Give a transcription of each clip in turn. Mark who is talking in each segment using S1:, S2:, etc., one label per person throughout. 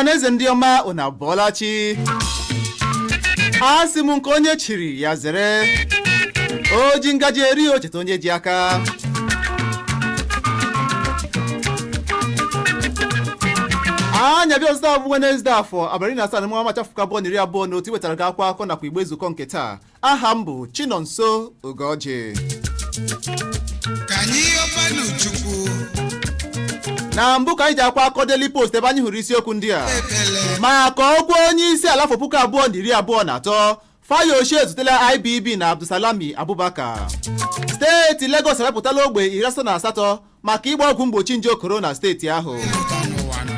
S1: Ọhaneze ndị ọma, unu abọọla chi. Asị m nke onye chiri ya zere. O ji ngaji eri, o cheta onye ji aka. Anyị abịa ọzọ. Bụ Wenezdee, afọ abalị 17 n'ọnwa Maachị, afọ 2021, wetara gị akwụkwọ akụkọ nakwa igbe nzukọ nke taa. Aha m bụ Chinonso Ugoji.
S2: Ka anyị yọbanụ Chukwu.
S1: Na mbụ ka anyị ji akwụkwọ akụkọ Daily Post, ebe anyị hụrụ isiokwu ndị a:
S2: Ekele.
S1: Maka ọkwa onye isi ala afọ 2023, Fayose ezutela IBB na Abdulsalami Abubakar. Steeti Lagos ewepụtala ogbe 88 maka ịgba ọgwụ mgbochi nje korona steeti ahụ.
S2: Ịlụta n'ụwa nọ.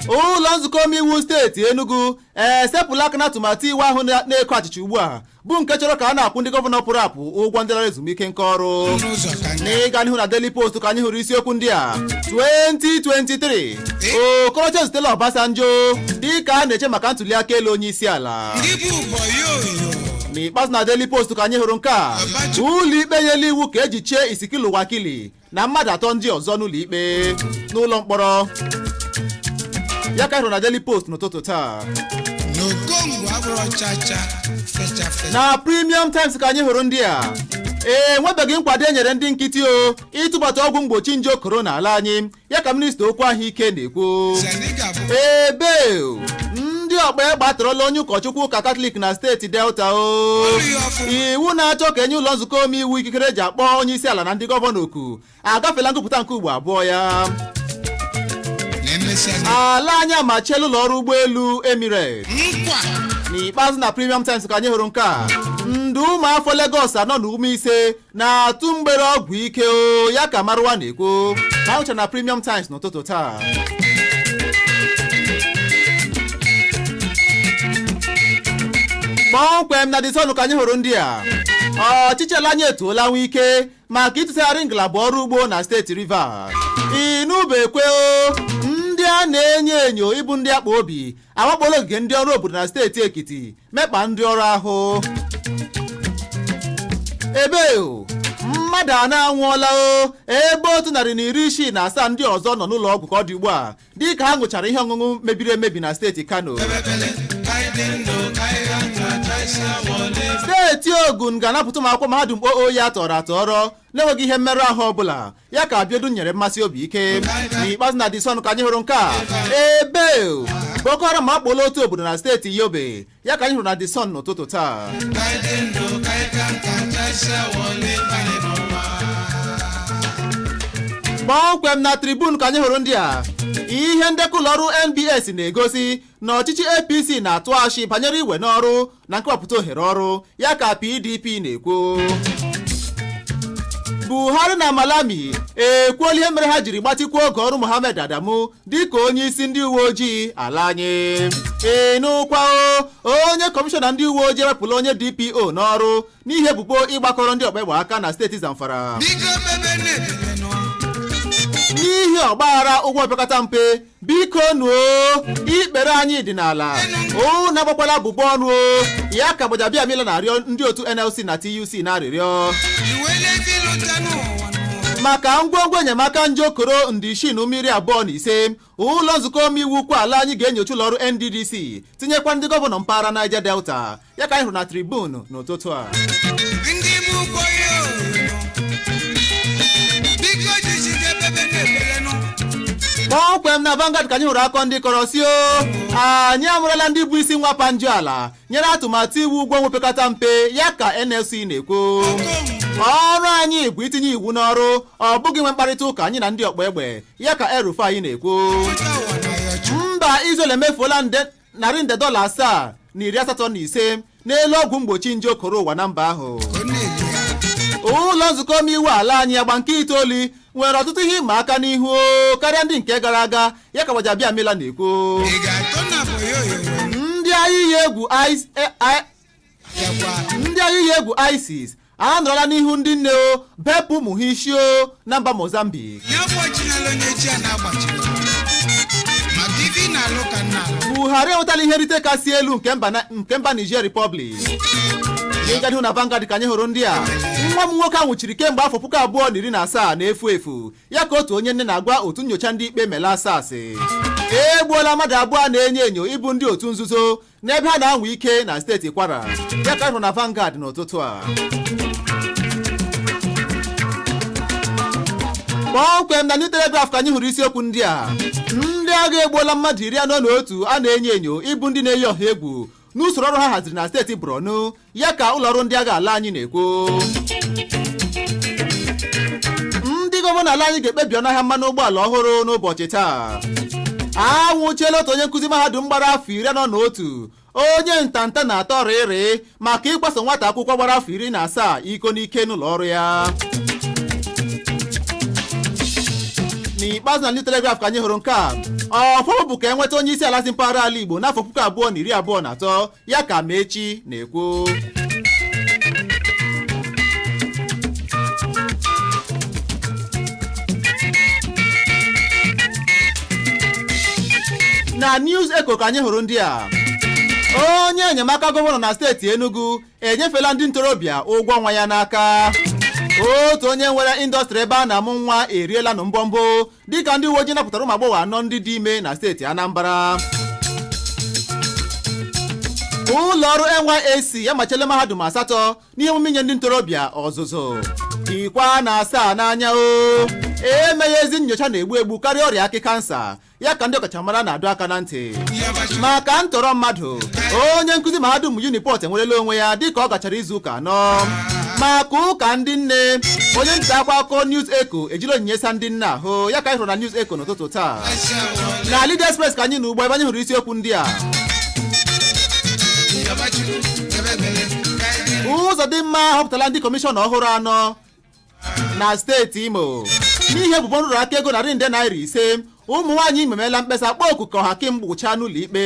S1: Ụlọ nzukọ omeiwu steeti Enugu esepụla aka n'atụmatụ iwu ahụ na-eko achịcha ugbu a, bụ nke chọrọ ka a na-akwụ ndị gọvanọ pụrụ apụ ụgwọ ndị lara ezumike nka ọrụ.
S2: N'ụzọ ka nga.
S1: N'ịga n'ihu na Daily Post ka anyị hụrụ isiokwu ndị a: 2023, Okorocha ezutela Obasanjo dịka a na-eche maka ntuli aka elu onye isi ala.
S2: Ndị bụ ụbọ yoyo.
S1: N'ikpeazụ na Daily Post ka anyị hụrụ nke a: ụlọ ikpe nyela iwu ka eji chie Isikilu Wakili na mmadụ atọ ndị ọzọ n'ụlọ ikpe n'ụlọ mkpọrọ. Ya ka anyị hụrụ na Daily Post n'ụtụtụ taa.
S2: N'okongwu abụrụ chacha fecha fecha.
S1: Na Premium Times ka anyị hụrụ ndị a: enwebeghị nkwado e nyere ndị nkịtị o ịtụbata ọgwụ mgbochi nje korona ala anyị, ya ka minista okwu ahụike na-ekwu.
S2: Senegal bụ.
S1: Ebe ndị ọkpa egbe atọrọla onye ụkọchukwu ụka Katọlik na steeti Delta o.
S2: Ọrụ ya ọfụma.
S1: Iwu na-achọ ka enye ụlọ nzukọ omeiwu ikikere eji akpọ onye isi ala na ndị gọvanọ oku agafela ngụpụta nke ugbo abụọ ya.
S2: Na-emesịa na.
S1: Ala anyị amachiela ụlọ ọrụ ụgbọelu Emirates.
S2: Nkwa.
S1: N'ikpeazụ na Premium Times ka anyị hụrụ nke a: ndụ ụmụafọ Lagos anọ na ume ise na-atụ mgbere ọgwụ ike o, ya ka Marwa na-ekwu ka ahụcha na Premium Times n'ụtụtụ taa. Kpọmkwem na The Sun ka anyị hụrụ ndị a: ọchịchị ala anyị etuola nwa ike maka ịtụsagharị ngalaba ọrụ ugbo na steeti Rivers. Inubekwe o, ndị a na-enyo enyo ịbụ ndị akpa obi awakpola ogige ndị ọrụ obodo na steeti Ekiti, mekpa ndị ọrụ ahụ. Ebe o mmadụ anọ anwụọla o, ebe 167 ndị ọzọ nọ n'ụlọ ọgwụ ka ọ dị ugbu a, dịka ha ṅụchara ihe ọṅụṅụ mebiri emebi na steeti Kano.
S2: Ebebele ka anyị dị ndụ ka anyị ha ncha wọle.
S1: Steeti Ogun ga-anapụta ụmụ akwụkwọ mahadum oo ya tọrọ atọrọ na-enweghị ihe mmerụ ahụ ọbụla, ya ka Abiodun nyere mmasị obi ike. N'ikpeazụ na The Sun ka anyị hụrụ nke a: ebe Boko Haram akpọla otu obodo na steeti Yobe, ya ka anyị hụrụ na The Sun n'ụtụtụ taa.
S2: Ka anyị dị ndụ ka anyị ka nka chaisia wọle anyị n'ụwa.
S1: Kpọmkwem na Tribune ka anyị hụrụ ndị a: ihe ndekọ ụlọ ọrụ NBS na-egosi na ọchịchị APC na-atụ ashị banyere iwe n'ọrụ na nkewapụta ohere ọrụ, ya ka PDP na-ekwu. Buhari na Malami ekwuola ihe mere ha jiri gbatịkwuo oge ọrụ Mohammed Adamu dịka onye isi ndị uwe ojii ala anyị. Ịnụkwa o, onye kọmishọna ndị uwe ojii ewepụla onye DPO n'ọrụ n'ihi ebubo ịgbakọrọ ndị ọkpa egbe aka na steeti Zamfara.
S2: Biko bebe na-ebebe nọ.
S1: N'ihi ọgbaghara ụgwọ opekata mpe, biko nuo, ikpere anyị dị n'ala, unu agbakwala abụbọ ọnụ o, ya ka Gbajabiamila na-arịọ ndị otu NLC na TUC na-arịrịọ.
S2: Iwe na-ebi lụta n'ụwa nọ.
S1: Maka ngwongwo enyemaka njokoro nde isii na mmiri abụọ na ise, ụlọ nzukọ omeiwu ukwu ala anyị ga-enyocha ụlọ ọrụ NDDC tinyekwa ndị gọvanọ mpaghara Niger Delta, ya ka anyị hụrụ na Tribune n'ụtụtụ a.
S2: Ndị bụ ụgbọ ya nọ. Biko jijide bebe na-ebele nọ.
S1: Kpọmkwem na Vanguard ka anyị hụrụ akọ ndị kọrọ si o anyị amụrụla ndị bụ isi nwapa njọ ala nyere atụmatụ iwu ụgwọ nwepekata mpe, ya ka NLC na-ekwu. Ọrụ anyị bụ itinye iwu n'ọrụ, ọ bụghị nwe mkparịta ụka anyị na ndị ọkpa egbe, ya ka El-Rufai na-ekwu.
S2: Pụta ụwa na ya chukwu.
S1: Mba Israel emefuola narị nde dọla 785 n'elu ọgwụ mgbochi nje okoro ụwa na mba ahụ.
S2: Ka ọ na-eli ya.
S1: Ụlọ nzukọ omeiwu ala anyị agba nke itoolu nwere ọtụtụ ihe ịma aka n'ihu o, karịa ndị nke gara aga, ya ka Gbajabiamila na-ekwu.
S2: Ị ga-atọ na boyoyo wee
S1: Ndị agha iyi egwu
S2: bịakwa.
S1: Ndị agha iyi egwu ISIS anọrọla n'ihu ndị nne o bepụ ụmụ ha isi o na mba Mozambique.
S2: Ya gbachinala onye chi a na-agbachiri maka ife ị na-alụ ka nna alụ.
S1: Buhari enwetala ihe nrite kasị elu nke mba Niger Republic. N'ịga n'ihu na Vanguard ka anyị hụrụ ndị a: nwa m nwoke a nwụchiri kemgbe afọ 2017 na-efu efu, ya ka otu onye nne na-agwa otu nyocha ndị ikpe mele asasị. Egbuola mmadụ 2 na-enyo enyo ịbụ ndị otu nzuzo n'ebe ha na-anwa ike na steeti Kwara. Ya ka hụrụ na Vanguard n'ụtụtụ a. Kpọmkwem na New Telegraph ka anyị hụrụ isiokwu ndị a: ndị agha egbuola mmadụ 41 a na-enyo enyo ịbụ ndị na-eyi ọha egwu n'usoro ọrụ ha haziri na steeti Borno. Ya ka ụlọọrụ ndị agha ala anyị na-ekwu. Ndị gọvanọ ala anyị ga-ekpebi ọnụahịa mmanụ ụgbọala ọhụrụ n'ụbọchị taa. Anwụchiela otu onye nkụzi mahadum gbara afọ 41, onye ntanta na-atọ rịrị maka ịkwaso nwata akwụkwọ gbara afọ 17 iko n'ike n'ụlọ ọrụ ya. N'ikpeazụ, na New Telegraph ka anyị hụrụ nke a: ọfọ bụ ka enweta onye isi ala si mpaghara ala Igbo n'afọ 2023. Ya ka Mechi na-ekwu. Na News Echo ka anyị hụrụ ndị a: onye enyemaka gọvanọ na steeti Enugu enyefela ndị ntorobịa ụgwọ ọnwa ya n'aka. Otu onye nwere indọstrị ebe a na-amụ nwa eriela nụ mbọmbọ dịka ndị uwe ojii napụtara ụmụ agbọghọ 4 ndị dị ime na steeti Anambra. Ụlọ ọrụ NYSC amachiela mahadum 8 n'ihe omume inye ndị ntorobịa ọzụzụ. Ikwa na asaa n'anya o emeghị ezi nyocha na-egbu egbu karịa ọrịa akị kansa. Ya ka ndị ọkachamara na-adọ aka na ntị. Maka ntọrọ mmadụ, onye nkụzi mahadum Uniport enwerela onwe ya dịka ọ gachara izu ụka 4. Maka ụka ndị nne, onye nta akụkọ News Echo ejiri onyinye sa ndị nne ahụ. Ya ka anyị hụrụ na News Echo n'ụtụtụ taa. Na Lead Express ka anyị na ugbo ebe anyị hụrụ isiokwu ndị a: Ụzọdịmma họpụtala ndị kọmishọna ọhụrụ 4 na steeti Imo n'ihi ebubo nrụrụ aka ego ₦500,000. Ụmụ nwaanyị Imo emeela mkpesa kpọọ oku ka Ọhakim gbụchaa n'ụlọ ikpe.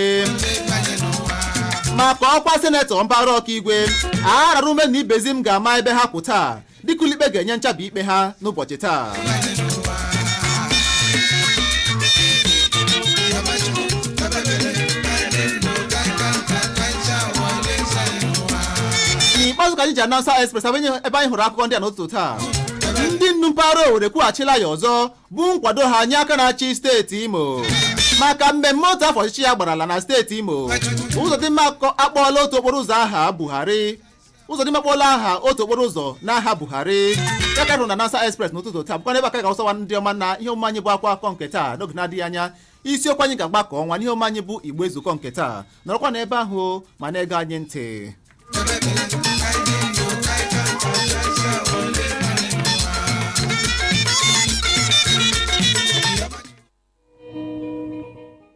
S1: Maka ọkwa senetọ mpaghara Ọkaigwe, Ararume na Ibezim ga-ama ebe ha kwụ taa dịka ụlọikpe ga-enye nchabi ikpe ha n'ụbọchị taa. N'ikpeazụ ka anyị ji Announcer Express ebe anyị hụrụ akụkọ ndị a n'ụtụtụ taa: ndị ndu mpaghara Owerri kwughachila ya ọzọ bụ nkwado ha nye aka na-achị steeti Imo maka mmemme otu afọ ọchịchị ya gbarala na steeti Imo. Ụzọdịmma akpọọla otu okporo ụzọ aha Buhari. Ụzọdịmma akpọọla aha otu okporo ụzọ n'aha Buhari. Ya ka hụrụ na Announcer Express n'ụtụtụ taa. Bụkwa n'ebe aka ga-awụsawa ndị ọma na ihe omume anyị bụ akwa akọ nke taa. N'oge na-adịghị anya, isiokwu anyị ga-agba ka ọnwa n'ihe omume anyị bụ Igbo Ezukọ nke taa. Nọrọkwa n'ebe ahụ ma na-ege anyị ntị.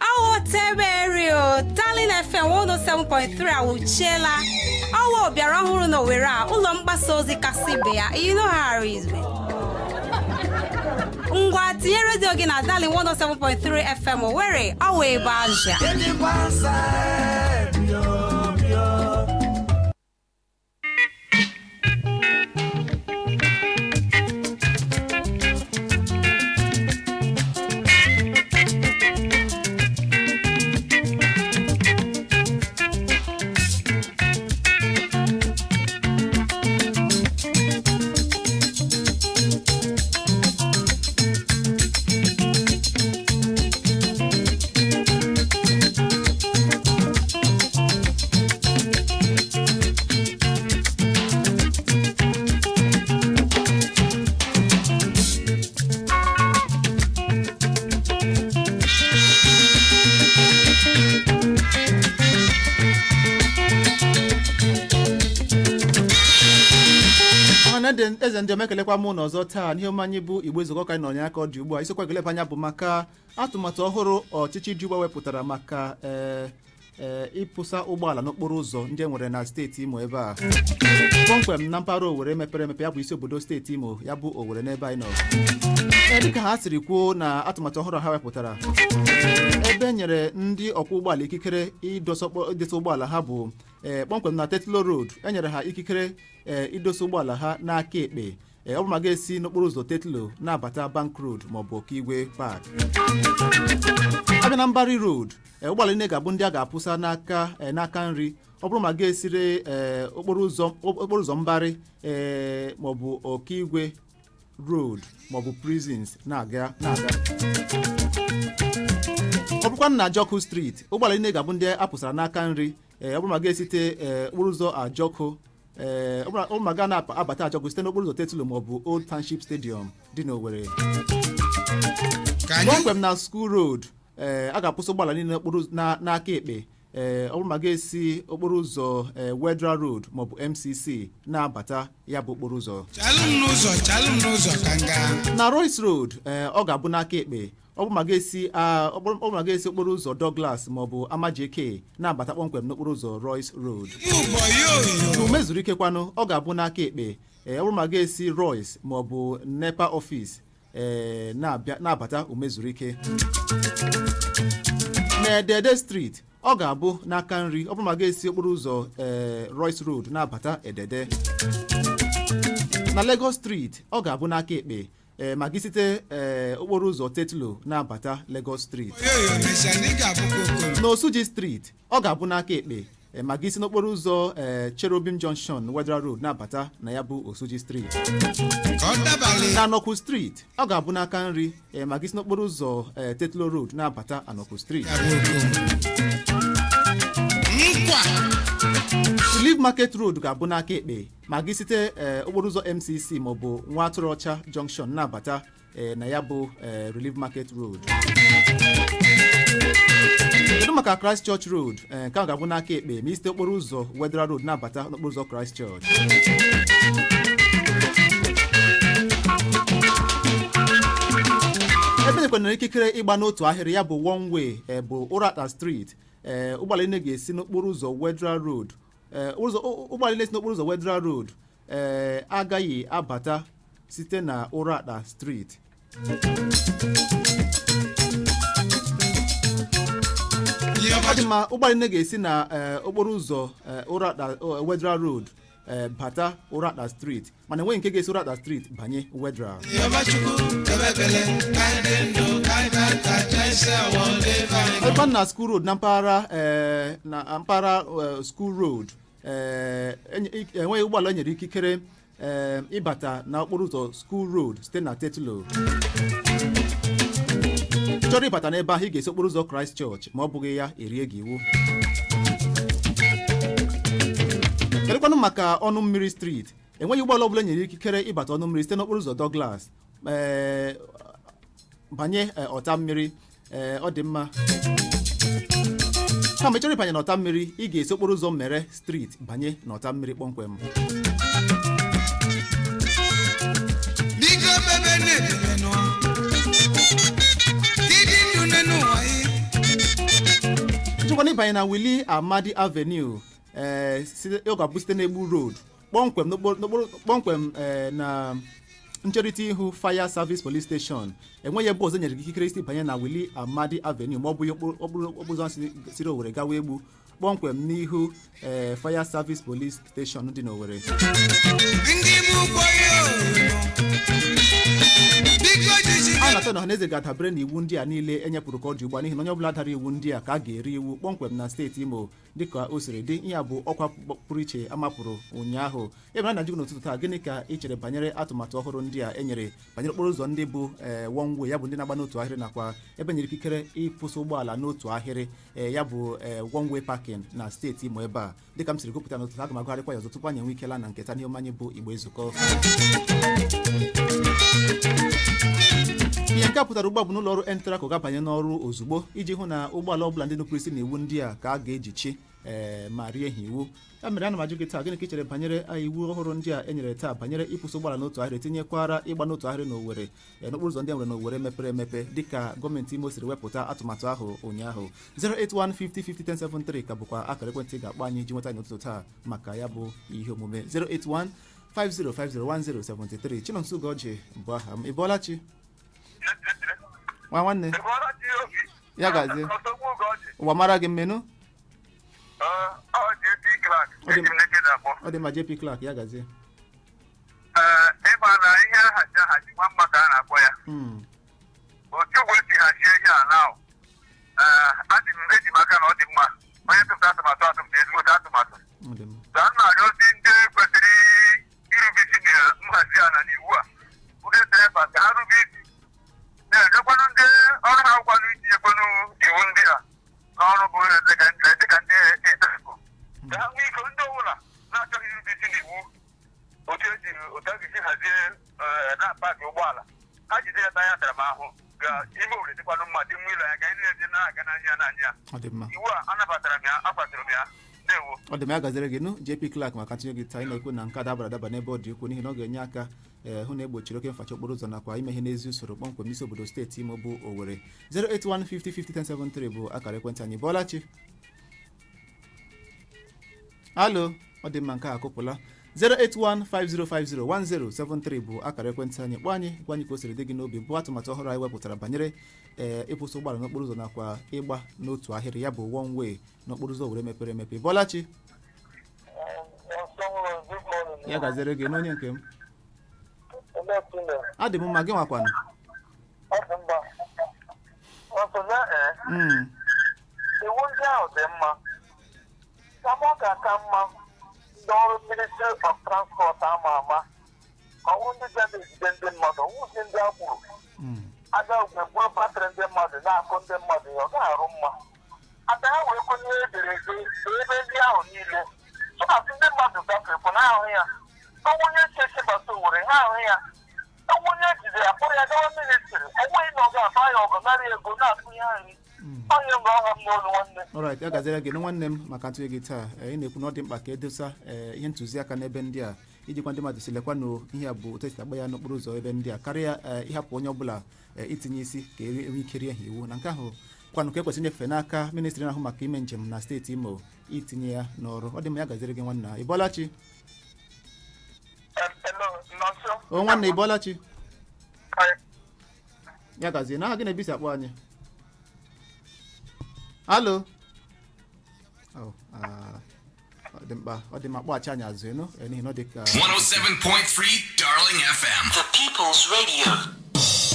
S3: Awụ Darling FM 107.3 awụchiela. Ọwa ọbịara ọhụrụ na Owerri a, ụlọ mgbasa ozi kasị ibe ya inoghara izwe. Ngwa, tinye redio gị na Darling 107.3 FM Owerri. Ọwa ebe azịa.
S1: Ọha eze ndị ọma, ekelekwa m ụnụ ọzọ taa n'ihe omume anyị bụ Igbo Ezukọ ka anyị nọ ya aka ọ dị ugbu a. Isiokwu egeleba anya bụ maka atụmatụ ọhụrụ ọchịchị ji ugbu a wepụtara maka ee ịpụsa ụgbọala n'okporo ụzọ ndị e nwere na steeti Imo ebe a, kpọmkwem na mpaghara Owerri mepere emepe, ya bụ isi obodo steeti Imo, ya bụ Owerri n'ebe anyị nọ. Ee, dịka ha siri kwuo na atụmatụ ọhụrụ ha wepụtara, ebe e nyere ndị ọkwọ ụgbọala ikikere idosa ụgbọala ha bụ kpọmkwem na Tetlow Road. E nyere ha ikikere idosa ụgbọala ha n'aka ekpe, ọ bụ ma ga-esi n'okporo ụzọ Tetlow na-abata Bank Road maọbụ Okigwe Park. Abịa na Mbari Road, ụgbọala niile ga-abụ ndị a ga-apụsa n'aka nri, ọ bụrụ ma ga-esire okporo ụzọ Mbari maọbụ Okigwe. Road maọbụ Prisons na-aga na-aga. Ọ bụrụkwa na Ajọkụ Street, ụgbọala niile ga-abụ ndị apụsara n'aka nri. Ee, ọ bụrụ ma ga-esite okporo ụzọ Ajọkụ, ee, ọ bụrụ ma gaa na-abata Ajọkụ site n'okporo ụzọ Tetulu maọbụ Old Township Stadium dị n'Owerri.
S2: Ka anyị
S1: Kpọmkwem na School Road, ee, a ga-akwụsị ụgbọala niile n'okporo n'aka ekpe. Ee, ọ bụrụ ma ga-esi okporo ụzọ Wedra Road maọbụ MCC na-abata ya bụ okporo ụzọ.
S2: Chalụ m n'ụzọ, chalụ m n'ụzọ ka m gaa.
S1: Na Royce Road, ee, ọ ga-abụ n'aka ekpe. Ọ bụrụ ma ga-esi okporo ụzọ Douglas maọbụ Amajeke na-abata kpọmkwem n'okporo ụzọ Royce Road.
S2: Ụbọ yoyo.
S1: Umezurike kwanụ, ọ ga-abụ n'aka ekpe. Ee, ọ bụrụ ma ga-esi Royce maọbụ NEPA office, ee, na-abịa na-abata Umezurike. Na Edede Street, ọ ga-abụ n'aka nri. Ọ bụrụ ma ga-esi okporo ụzọ Royce Road na-abata Edede. Na Lagos Street, ọ ga-abụ n'aka ekpe, ma gị site okporo ụzọ Tetulu na-abata Lagos Street.
S2: Yoyo, mesịa na ị ga-abụkwa okoro.
S1: N'Osuji Street, ọ ga-abụ n'aka ekpe, ma gị si n'okporo ụzọ Cherubim Junction, Wedra Road na-abata na ya bụ Osuji Street.
S2: Ka ọ dabalị.
S1: Na Anọkwu Street, ọ ga-abụ n'aka nri, ma gị si n'okporo ụzọ Tetulu Road na-abata Anọkwu Street.
S2: Ga-abụ okoro nkwa.
S1: Relief Market Road ga-abụ n'aka ekpe ma gị site okporo ụzọ MCC maọbụ Nwa Atụrụ Ọcha Junction na-abata na ya bụ Relief Market Road. Kedu maka Christ Church Road? Nke ahụ ga-abụ n'aka ekpe ma isite okporo ụzọ Wedra Road na-abata n'okporo ụzọ Christ Church. Ebe nyekwanara ikikere ịgba n'otu ahịrị, ya bụ one way, bụ Ụrata Street. Ee, ụgbọala niile ga-esi n'okporo ụzọ Wedra Road, ụzọ ụgbọala niile si n'okporo ụzọ Wedra Road, agaghị abata site na Ụrata Street. Ọ dị mma. Ụgbọala niile ga-esi na okporo ụzọ Ụrata, Wedra Road, bata Ụrata Street, mana enweghị nke ga-esi Ụrata Street banye Wedra.
S2: Yọbachukwu kebekele ka anyị dị ndụ ka anyị ga-atacha isi awọ n'ebe anyị.
S1: Ebe na School Road, na mpaghara School Road, enweghị ụgbọala nyere ikikere ịbata na okporo ụzọ School Road site na Tetulu. Chọrọ ịbata n'ebe ahụ, ị ga-esi okporo ụzọ Christ Church, ma ọ bụghị ya, erie gị iwu. Kedụkwanụ maka Ọnụ Mmiri Street? Enweghị ụgbọala ọbụla nyere ikikere ịbata ọnụ mmiri site n'okporo ụzọ Douglas, banye ọta mmiri. Ee, ọ dị mma. Kama ị chọrọ ịbanye n'ọta mmiri, ị ga-esi okporo ụzọ Mere Street banye n'ọta mmiri kpọmkwem.
S2: Biko bebe na-ebele nụ dịdị ndụ nne n'ụwa yi.
S1: Nchekwana ịbanye na Willie Amadi Avenue, ọ ga-abụ site n'Egbu Road kpọmkwem kpọmkwem na ncherịta ihu Fire Service Police Station. Enweghị ebe ọzọ nyere gị ikikere isi banye na Willie Amadi Avenue ma ọ bụghị okporo ụzọ siri Owerri gawa Egbu, kpọmkwem n'ihu Fire Service Police Station dị n'Owerri.
S2: Ndị bụ ụgbọ ya, biko jisi.
S1: A na-atọ na ọhaneze ga-adabere n'iwu ndị a niile enyepụrụ ka ọ dị ugbu a, n'ihi na onye ọbụla dara iwu ndị a ka a ga-eri iwu kpọmkwem na steeti Imo dịka o siri dị. Ihe a bụ ọkwa pụrụ iche amapụrụ ụnyaahụ. Ebe a na-ajụ n'ụtụtụ taa, gịnị ka ị chere banyere atụmatụ ọhụrụ ndị a enyere banyere okporo ụzọ ndị bụ one way, ya bụ ndị na-agba n'otu ahịrị, nakwa ebe nyere ikikere ịkwụsị ụgbọala n'otu ahịrị, ya bụ one way parking na steeti Imo ebe a? Dịka m siri gụpụta n'ụtụtụ, aga m agụgharịkwa ya ọzọ tupu anyị enwe ikela na nketa n'ihe ọma anyị bụ Igbo Ezukọ. Ihe nke a pụtara ugbu a bụ na ụlọ ọrụ ENTRACO ga-abanye n'ọrụ ozugbo iji hụ na ụgbọala ọbụla ndị nupụrụ isi n'iwu ndị a ka a ga-ejichi, ma rie ha iwu. Ya mere, ana m ajụ gị taa, gịnị ka ị chere banyere iwu ọhụrụ ndị a e nyere taa banyere ịkwụsị ụgbọala n'otu ahịrị, tinyekwara ịgba n'otu ahịrị n'Owerri, n'okporo ụzọ ndị e nwere n'Owerri mepere emepe, dịka gọọmenti Imo siri wepụta atụmatụ ahụ ụnyaahụ? 08150501073 ka bụkwa akara ekwentị ị ga-akpọ anyị iji nweta anyị n'ụtụtụ taa maka ya bụ ihe omume. 081 50501073. Chinonso Ugoji bụ aha m. Ị bọọla chi, nwa nwanne? Ya gazie. Ụwa mara gị mmenụ. Ọ dị mma, JP Clark, ya gazie.
S4: Ee, ịma na ihe ahazi ahazi nwa mma ka a na-akpọ ya. Otu ugbo si hazie ihe a na, ee, adị m eji m aka na ọ dị mma. Onye tụpụta atụmatụ, atụmatụ ezigbote atụmatụ.
S1: Ọ dị mma.
S4: Ka m na-arịọzi ndị kwesịrị irube isi na nhazi a na n'iwu a. Ndị Na-apaki ụgbọala ha jide ya taa ya ntaramahụhụ ka ime Owerri dịkwanụ mma, dị mma ile anya, ka anyị niile na-aga n'anya n'anya.
S1: Ọ dị mma.
S4: Iwu a anabatara m ya, akwadoro m ya. Ndewo.
S1: Ọ dị m, ya gaziri gị nụ, JP Clark, maka ntinye gị taa. Ị na-ekwu na nke a dabara adaba n'ebe ọ dị ukwuu, n'ihi na ọ ga-enye aka hụ na egbochiri oke mfachi okporo ụzọ nakwa ime ihe n'ezi usoro, kpọmkwem n'isi obodo steeti Imo bụ Owerri. 08150501073 bụ akara ekwentị anyị. Bọlachi, alo. Ọ dị mma, nke a akụpụla. 08150501073 bụ akara ekwentị anyị. Kpọọ anyị, gwa anyị ka o siri dị gị n'obi bụ atụmatụ ọhụrụ anyị wepụtara banyere ịkwụsị ụgbọala n'okporo ụzọ nakwa ịgba n'otu ahịrị, ya bụ one way, n'okporo ụzọ were mepere emepe. Bọlachi, ya gaziere gị n'onye nke m. Adị m mma, gị nwakwanụ?
S4: Ọ dị mma. Ọsọ ee. Iwu ndị ahụ dị mma, kama ọ ga-aka mma ndị ọrụ Ministry of Transport ama ama ka ọ bụrụ ndị ga na-ejide ndị mmadụ, ọwụzi ndị agburu aga ugwe bụrụ battery ndị mmadụ na-akụ ndị mmadụ ya, ọ ga-arụ mma aka ha wee kwenye edere ede ebe ndị ahụ niile tụmasị ndị mmadụ gafekwu na ahụ ya. Ọnwụ onye si bata Owerri, ha ahụ ya. Ọnwụ onye ejide ya, kpọrọ ya gawa ministry, onweghị na ọ ga-aba ya ọgụ, nara ego na-atụ ya nri onye mgbe ọha m n'olu nwanne.
S1: Alright, ya gaziere gị nụ, nwanne m, maka ntụnye gị taa. Ị na-ekwu na ọ dị mkpa ka edosa ihe ntụziaka n'ebe ndị a, ijikwa ndị mmadụ si lekwa na ihe a bụ otu esi agba ya n'okporo ụzọ ebe ndị a, karịa ịhapụ onye ọbụla itinye isi ka enwe ike rie ha iwu. Na nke ahụ kwanụ ka ekwesịrị inyefe n'aka ministry na-ahụ maka ime njem na steeti Imo itinye ya n'ọrụ. Ọ dị mma, ya gaziere gị, nwanna. Ịbọlachi?
S4: Hello, Nonso.
S1: O nwanne, ịbọlachi, ya gazie. Na aha gị na-ebisi akpọ anyị? Alo. Oh, ọ dị mkpa, ọ dị mma. Kpọghachi anyị azụ ịnụ n'ihi na ọ dị ka
S5: 107.3 Darling FM.
S6: The People's Radio.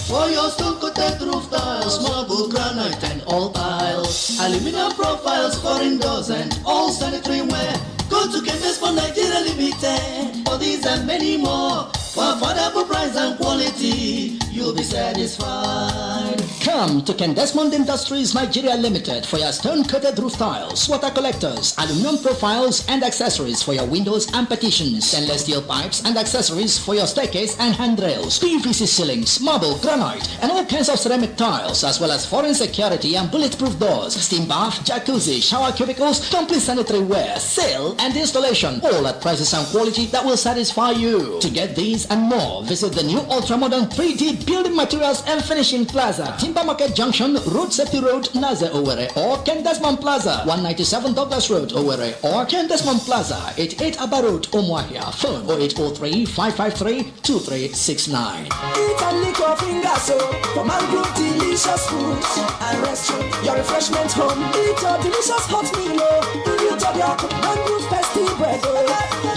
S7: For your stone-coated roof tiles, marble, granite, and all tiles, aluminum profiles, foreign doors, and all sanitary ware. Go to Kendes for Nigeria Limited for these and many more. For affordable price and quality, you'll be satisfied. Come to Ken Desmond Industries Nigeria Limited for your stone-coated roof tiles, water collectors, aluminum profiles and accessories for your windows and partitions, stainless steel pipes and accessories for your staircase and handrails, PVC ceilings, marble, granite, and all kinds of ceramic tiles, as well as foreign security and bulletproof doors, steam bath, jacuzzi, shower cubicles, complete sanitary ware, sale and installation, all at prices and quality that will satisfy you. To get these and more, visit the new ultra-modern 3D Building Materials and Finishing Plaza, Timber Market Junction, Road Safety Road, Naze, Owerri, or Ken Desmond Plaza, 197 Douglas Road, Owerri, or Ken Desmond Plaza, 88 Aba Road, Umuahia. Phone 0803 553 2369.
S8: Eat and lick your fingers, so for Mangrove delicious foods and restaurant, your refreshment home. Eat your delicious hot meal, oh. Eat your Mangrove pasty bread, oh.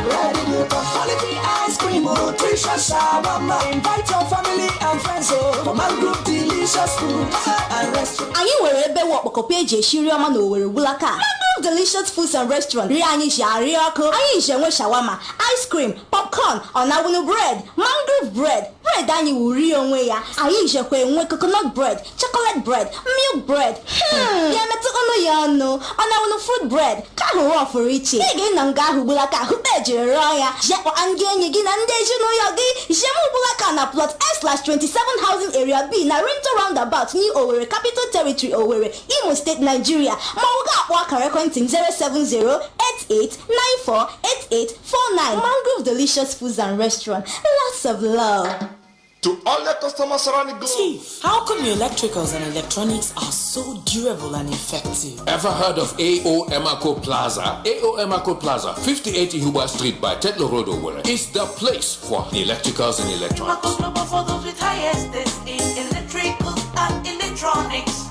S8: Ready to quality ice cream, oh. Nutritious shawarma. Invite your family and friends, oh. For Mangrove delicious foods and restaurant.
S9: Anyị nwere ebe ọkpọkọpị eji esi nri ọma na Owerri gwụlaka, Mangrove Delicious Foods and Restaurant. Nri anyị ji arị ọkụ, anyị ji enwe shawarma, ice cream, popcorn, ọnawụnụ bread, mangrove bread. Bread anyị wuri onwe ya. Anyị jekwa enwe coconut bread, chocolate bread, milk bread. Ya metụ ọnụ ya ọnụ, ọnawụnụ fruit bread ka ahụrụ ọfụrụ iche. Ị ga-ịnọ nga ahụ gbulaka hụta ejiri rụọ ya. Jee kpọọ ndị enyi gị na ndị ezinụlọ gị jem ugbulaka na plot S/27 Housing Area B na Rinto Roundabout, New Owerri, Capital Territory, Owerri, Imo State, Nigeria, ma ọ ga-akpọ akara ekwentị m 07088948849. Mangrove Delicious Foods and Restaurant, lots of love.
S10: To all the customers around the globe.
S6: Chief, how come your electricals and electronics are so durable and effective?
S10: Ever heard of AO Emaco Plaza? AO Emaco Plaza, 58 Ihuba Street by Tetlow Road, Owerri, is the place for the electricals and electronics.
S6: Global for those with highest taste in electrical and electronics.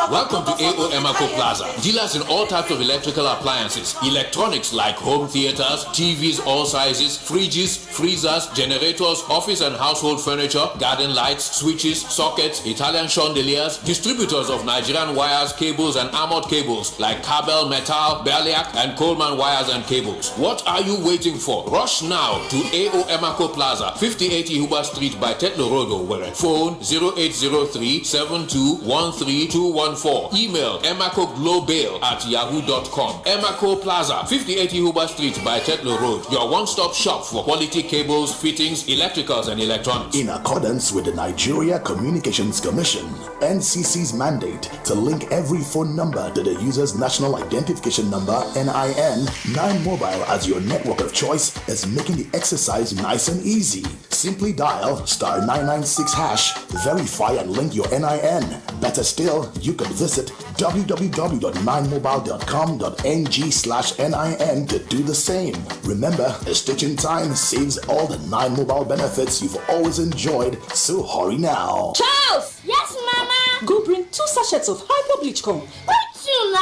S10: Welcome to AO Emaco Plaza. Dealers in all types of electrical appliances, electronics like home theaters, TVs all sizes, fridges, freezers, generators, office and household furniture, garden lights, switches, sockets, Italian chandeliers, distributors of Nigerian wires, cables and armored cables like Kabel Metal, Berliak and Coleman wires and cables. What are you waiting for? Rush now to AO Emaco Plaza, 58 Ihuba Street by Tetlow Road, Owerri. Phone 0803 7213 210. 070-333-314. Email emacoglobal@yahoo.com. Emaco Plaza, 58 Huba Street by Tetlow Road. Your one-stop shop for quality cables, fittings, electricals, and electronics.
S11: In accordance with the Nigeria Communications Commission, NCC's mandate to link every phone number to the user's National Identification Number, NIN, 9 Mobile as your network of choice is making the exercise nice and easy. Simply dial star 996 hash, verify and link your NIN. Better still, you can visit www.9mobile.com.ng slash NIN to do the same. Remember, a stitch in time saves all the 9 Mobile benefits you've always enjoyed, so hurry now.
S6: Charles!
S9: Yes, Mama?
S6: Go bring 2 sachets of Hypo bleach come.
S9: Why two na?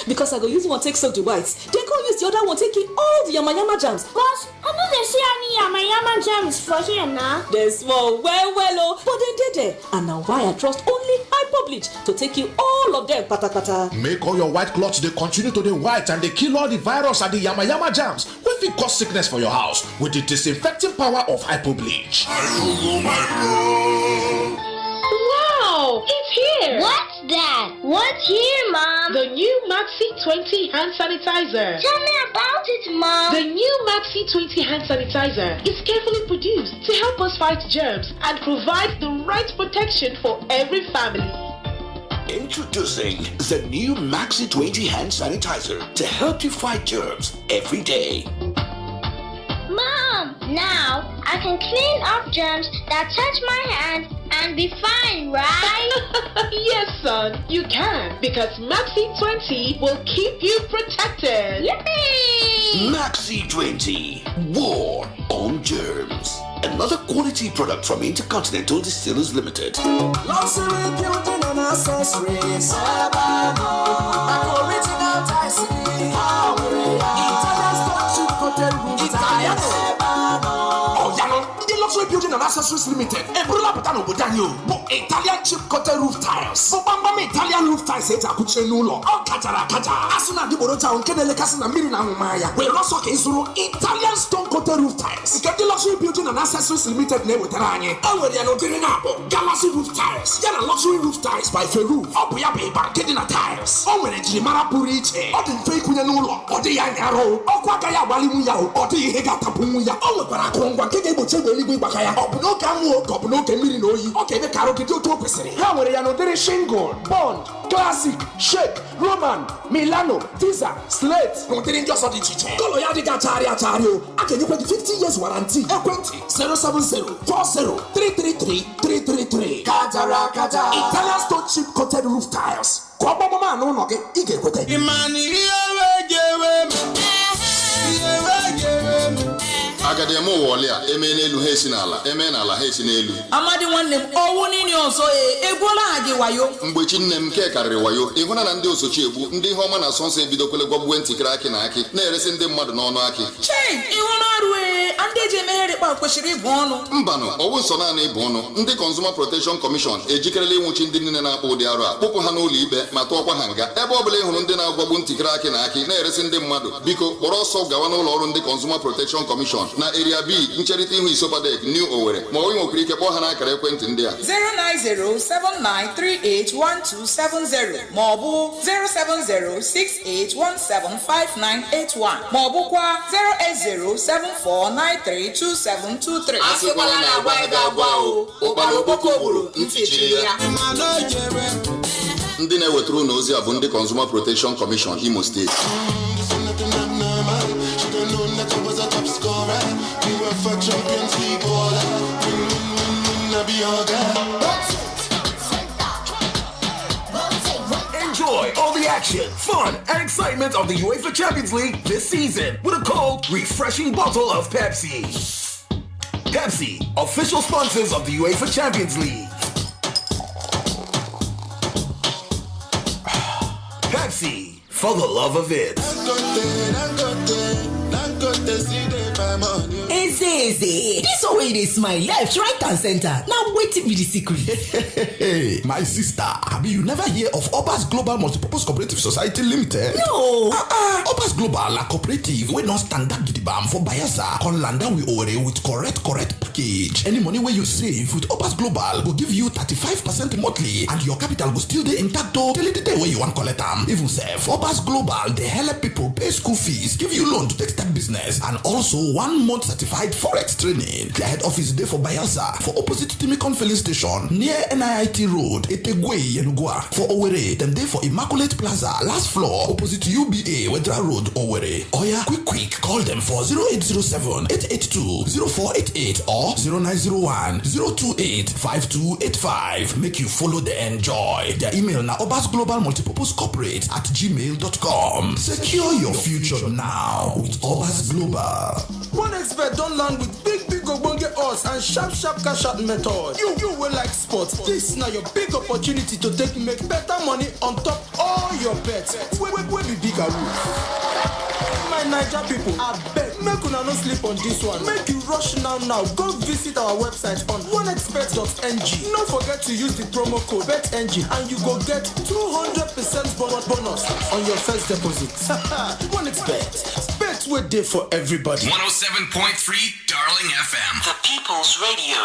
S6: Because I go use one take soak the whites, then go use the other one take kill all the yamayama germs.
S9: But I no dey see any yamayama germs for here na.
S6: Dem small well well o, but dem dey there, and na why I trust only Hypo bleach to take kill all of them patapata.
S12: Make all your white cloths dey continue to dey white and dey kill all the virus and the yamayama germs wey fit cause sickness for your house with the disinfecting power of Hypo bleach.
S13: Wow! It's here!
S9: What's that? What's here, Mom?
S13: The new Maxi 20 hand sanitizer.
S9: Tell me about it, Mom.
S13: The new Maxi 20 hand sanitizer is carefully produced to help us fight germs and provide the right protection for every family.
S14: Introducing the new Maxi 20 hand sanitizer to help you fight germs every day.
S9: Mom, now I can clean up germs that touch my hand and be fine, right?
S13: Yes, son, you can, because Maxi 20 will keep you protected.
S9: Yippee!
S14: Maxi 20, War on Germs. Another quality product from Intercontinental Distillers Limited.
S8: Luxury building and accessories. Like original tiles. Italian stone chip coated roof tiles.
S15: Ọ̀yanụ ndị Luxury Building and Accessories Limited eburula pụta n'obodo anyị o bụ Italian chip coated roof tiles, bụ gbamgbam Italian roof tiles eji akụchie n'ụlọ. Ọ kachara akaja, asụ na adịgboroja ahụ nke na-elekasị na mmiri na anwụma ya. Were ọsọ ka ịzụrụ Italian stone coated roof tiles nke ndị Luxury Building and Accessories Limited na-ewetara anyị. E nwere ya n'ụdịrị na-abụ Galaxy roof tiles ya na Luxury roof tiles by Feru. Ọ bụ ya bụ ịgba nke dị na tiles. O nwere njirimara pụrụ iche, ọ dị mfe ịkụnye n'ụlọ, ọ dịghị anya arụ ọkụ agaghị agbalinwu ya o, ọ dịghị ihe ga-atapụnwu ya. O nwekwara akụrụngwa nke ga-egbochi egbe eluigwe ịgbaka ya, ọ bụ n'oge anwụ o, ka ọ bụ n'oge mmiri na oyi. Ọ ga-eme ka arụ gị dị otu o kwesịrị.
S8: Ha nwere ya n'ụdịrị shingle, bond, classic, shake, Roman, Milano, Tiza, slate
S15: na ụdịrị ndị ọzọ dị iche iche. Colour ya adịghị achagharị achagharị o. A ga-enyekwa gị 50 years warranty. Ekwentị 07040333333.
S8: Kajara akaja.
S15: Italian stone chip coated roof tiles, ka ọ gbamgbam n'ụlọ gị, ị ga-ekweta.
S2: Ịmanụ ihe wejewe m, ihe wejewe m.
S16: Agadi eme ụwa ọlị a eme n'elu ha esi n'ala, eme n'ala ha esi n'elu.
S6: Amadi nwanne m, ọwụ niile ọzọ ee egwuola ha gị wayo.
S16: Mgbechi nne m, nke karịrị wayo. Ịhụna na ndị osochi egbu ndị ihe ọma na asọ nsọ ebidokwele gwagbuwe ntịkịrị akị na akị na-eresi ndị mmadụ n'ọnụ akị.
S6: Chei, ihu na-arụ ee ndị eji emeghere kpa kwesịrị ịbụ ọnụ.
S16: Mbanụ, ọwụ nsọ naanị ịbụ ọnụ. Ndị Consumer Protection Commission ejikerela ịnwụchi ndị niile na-akpụ ụdị arụ a, kpụpụ ha n'ụlọ ikpe ma tụọkwa ha nga. Ebe ọ bụla ị hụrụ ndị na-agwagbu ntịkịrị akị na akị na-eresi ndị mmadụ, biko kpọrọ ọsọ gawa n'ụlọ ọrụ ndị Consumer Protection Commission na Area B, ncherịta ihu Isopadec, New Owerri, ma ọ ị nwekwara ike kpọọ ha n'akara ekwentị ndị a:
S17: 09079381270 maọbụ 07068175981 maọbụkwa 08074932723.
S16: Asịkwala na agwa gị agwa o, ụkpana okpoko gburu ntị chiri ya. Ndị na-ewetara unu ozi a bụ ndị Consumer Protection Commission, Imo Steeti.
S2: She don't know that I was a top scorer. UEFA Champions League baller. Win, win, win, win, I be your girl.
S15: Enjoy all the action, fun, and excitement of the UEFA Champions League this season with a cold, refreshing bottle of Pepsi. Pepsi, official sponsors of the UEFA Champions League. Pepsi, for the love of it.
S2: Dangote, Dangote, Dangote, see they buy money.
S18: Eze, dis one wey you dey smile left, right and center, na wetin be di secret?
S11: My sister, abi you never hear of Obas Global Multipurpose Cooperative Society Limited?
S18: No.
S11: Ah ah, Obas Global na cooperative wey don stand up gidigbam for Bayelsa, come land with Owerri with correct correct package. Any money wey you save with Obas Global go give you 35% monthly, and your capital go still dey intact o till the day wey you wan collect am. Even sef, Obas Global dey help people pay school fees, give you loan to take start business, and also one month certified forex training. Their head office dey for Bayelsa, for opposite Timicon filling station near NIIT Road, Etegwe, Yenugua. For Owerri, dem dey for Immaculate Plaza, last floor, opposite UBA, Wedra Road, Owerri. Oya, quick quick, call dem for 0807 882 0488 or 0901 028 5285. Make you follow the enjoy. Their email na obasglobalmultipurposecorporate@gmail.com. Secure your future now with Obas Global.
S19: One expert don land with big big ogbonge odds and sharp sharp cash out method. You wey like sports, this na your big opportunity to take make better money on top all your bets wey be big awoof. My Naija people, abeg, make una no sleep on this one. Make you rush now now go visit our website on oneexpert.ng. No forget to use the promo code BETNG and you go get 200% bonus on your first deposit. OneXpert, bet wey dey for everybody.
S5: 107.3 Darling FM. The People's Radio.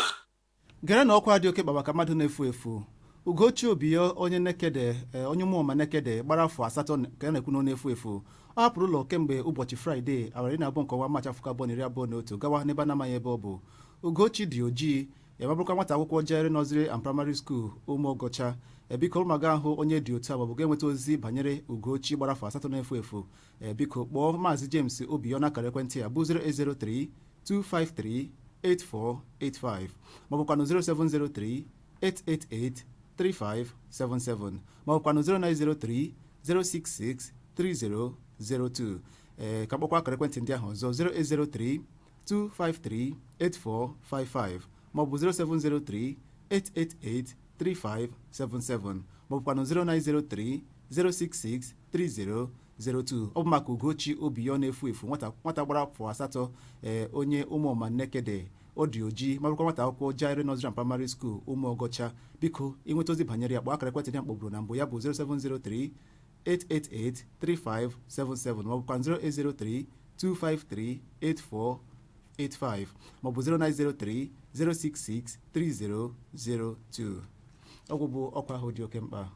S1: Gere na ọkwa dị oke mkpa maka mmadụ na-efu efu. Ugochi Obiyo, onye Nekede, onye Ụmụọma Nekede, gbara afọ 8 ka a na-ekwu na ọ na-efu efu. Ọ hapụrụ ụlọ kemgbe ụbọchị Fraịde, abalị 12 nke ọnwa Maachị, afọ 2021, gawa n'ebe a na-amaghị ebe ọ bụ. Ugochi dị ojii, ya nwata akwụkwọ jere Nursery and Primary School Ụmụọgọcha. Biko, ụmụaga ahụ onye dị otu a maọbụ ga-enweta ozi banyere Ugochi gbara afọ 8 na-efu efu, biko kpọọ Maazị James Obiyo n'akara ekwentị a bụ 0803 253 8485, maọbụkwanụ 0703 888 3577, maọbụkwanụ 0903 066 3002. Ka mkpọkwa akara ekwentị ndị ahụ ọzọ: 0803 253 8455, maọbụ 0703 888 3577, maọbụkwanụ 0903 066 3002. Ọ bụ maka Ugochi Obiyo na-efu efu, nwata gbara afọ 8, onye Ụmụọma Nnekede. Ọ dị ojii ma bụrụkwa nwata akwụkwọ Jaire Nursery and Primary School Ụmụọgọcha. Biko, ịnweta ozi banyere ya, kpọọ akara ekwentị ya mkpọburu na mbụ, ya bụ 0703 888 3577, maọbụkwa 0803 253 8485, maọbụ 0903 066 3002. Ọgwụ bụ ọkwa ahụ dị oke mkpa.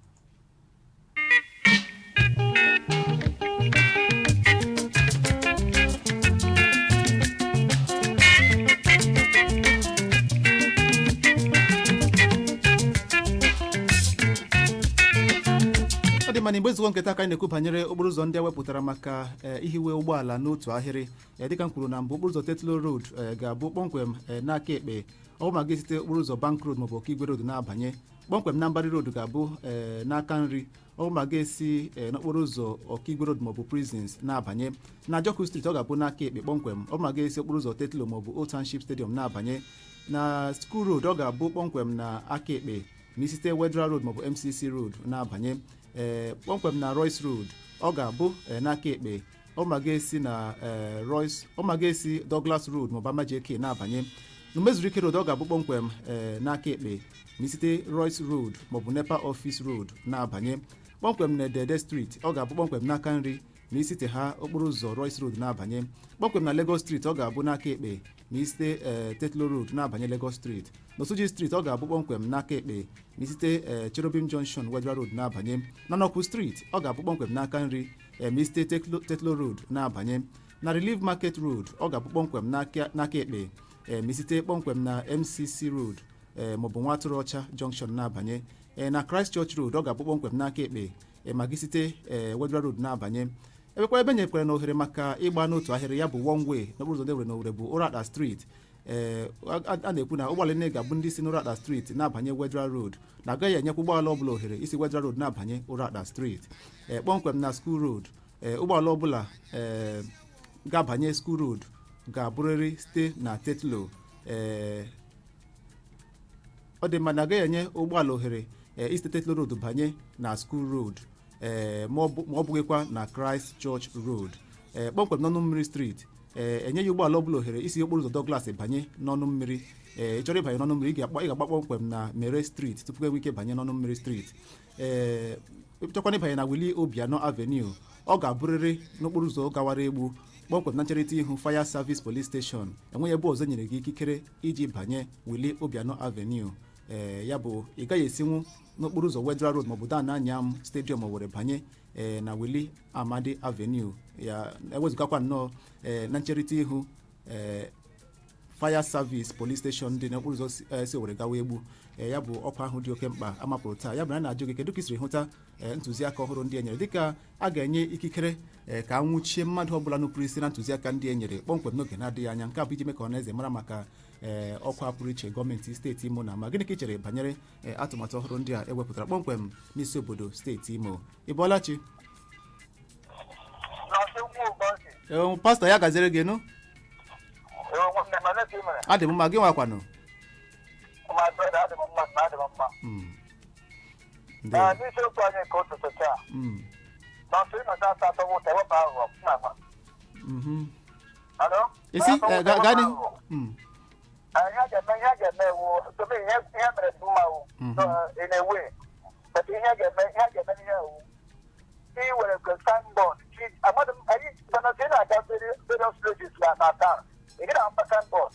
S1: Ọ dị mma na igbe nzukọ nketa ka anyị na-ekwu banyere okporo ụzọ ndị e wepụtara maka ihiwe ụgbọala n'otu ahịrị. Dịka m kwuru na mbụ, okporo ụzọ Tetlow Road ga-abụ kpọmkwem n'aka ekpe ọ bụ ma gị site okporo ụzọ Bank Road maọbụ Okigwe Road na-abanye. Kpọmkwem na Mbari Road ga-abụ n'aka nri ọ bụ ma gị esi n'okporo ụzọ Okigwe Road maọbụ Prisons na-abanye. Na Ajoku Street, ọ ga-abụ n'aka ekpe kpọmkwem ọ bụ ma gị esi okporo ụzọ Tetlow maọbụ Old Township Stadium na-abanye. Na School Road, ọ ga-abụ kpọmkwem na aka ekpe ma isite Wedra Road maọbụ MCC Road na-abanye. Kpọmkwem na Royce Road, ọ ga-abụ n'aka ekpe ọ ma ga-esi na Royce, ọ ma ga-esi Douglas Road maọbụ Amajeke na-abanye. Na Umezurike Road, ọ ga-abụ kpọmkwem n'aka ekpe ma isite Royce Road maọbụ NEPA Office Road na-abanye. Kpọmkwem na Edede Street, ọ ga-abụ kpọmkwem n'aka nri ma isite ha okporo ụzọ Royce Road na-abanye. Kpọmkwem na Lagos Street, ọ ga-abụ n'aka ekpe ma isite Tetlow Road na-abanye Lagos Street. N'Osuji Street, ọ ga-abụ kpọmkwem n'aka ekpe ma isite Cherubim Junction Wedra Road na-abanye. Na Nọkwu Street, ọ ga-abụ kpọmkwem n'aka nri ma isite Tetlow Road na-abanye. Na Relief Market Road, ọ ga-abụ kpọmkwem n'aka ekpe ma isite kpọmkwem na MCC Road maọbụ Nwa Atụrụ Ọcha Junction na-abanye. Na Christ Church Road, ọ ga-abụ kpọmkwem n'aka ekpe ma gị site Wedra Road na-abanye. Ebekwa ebe nyekwara na ohere maka ịgba n'otu ahịrị, ya bụ one way, n'okporo ụzọ ndị nwere n'Owerri bụ Ụrada Street. A na-ekwu na ụgbọala niile ga-abụ ndị si n'Ụrada Street na-abanye Wedra Road, na agaghị enyekwa ụgbọala ọbụla ohere isi Wedra Road na-abanye Ụrada Street. Kpọmkwem na School Road, ụgbọala ọbụla ga-abanye School Road ga-abụrịrị site na Tetlow. Ọ dị mma na agaghị enye ụgbọala ohere isite Tetlow Road banye na School Road, ma ọ bụghịkwa na Christ Church Road. Kpọmkwem n'ọnụ mmiri Street, Ee, enyeghị ụgbọala ọbụla ohere isi okporo ụzọ Douglas banye n'ọnụ mmiri. Ee, ị chọrọ ịbanye n'ọnụ mmiri, ị ga-agba kpọmkwem na Mere Street tupu enwe ike banye n'ọnụ mmiri Street. Ee, chọkwana ịbanye na Willie Obiano Avenue, ọ ga-abụrịrị n'okporo ụzọ gawara Egbu, kpọmkwem na ncherịta ihu Fire Service Police Station. Enweghị ebe ọzọ nyere gị ikikere iji banye Willie Obiano Avenue. Ee, ya bụ, ị gaghị esinwu n'okporo ụzọ Wetheral Road maọbụ Dan Anyam Stadium were banye, ee, na Willie Amadi Avenue ya, ewezụgakwa nnọọ, ee, na ncherịta ihu, ee, Fire Service Police Station dị n'okporo ụzọ si Owerri gawa Egbu. Ee, ya bụ ọkwa ahụ dị oke mkpa amapụrụ taa. Ya bụ na a na-ajụ gị, kedu ka i siri hụta, ee, ntụziaka ọhụrụ ndị e nyere, dịka a ga-enye ikikere, ee, ka nwụchie mmadụ ọbụla nupụrụ isi na ntụziaka ndị e nyere kpọmkwem n'oge na-adịghị anya? Nke a bụ iji mee ka ọhaneze mara maka, ee, ọkwa pụrụ iche gọọmenti steeti Imo na ma gịnị ka ị chere banyere, ee, atụmatụ ọhụrụ ndị a ewepụtara kpọmkwem n'isi obodo steeti Imo? Ị bọọla chi? Ee, pastọ, ya gaziere gị nụ. Adị m mma, gị nwakwanụ? Ndewo.
S4: N'isiokwu anyị nke ụtụtụ taa, nọọsụ ịnọta asatọ wụta ewepụ aghụghọ mma. Alo?
S1: Isi gaa n'ihu.
S4: Ihe a ga-eme, ihe a ga-eme wu tobe ihe ihe mere dị mma wu in a way, but ihe a ga-eme, ihe a ga-eme n'ihe wu ị were nke signboard amadụ m anyị, mana ị na-aga various places na town, ị gị na-ahụ signboard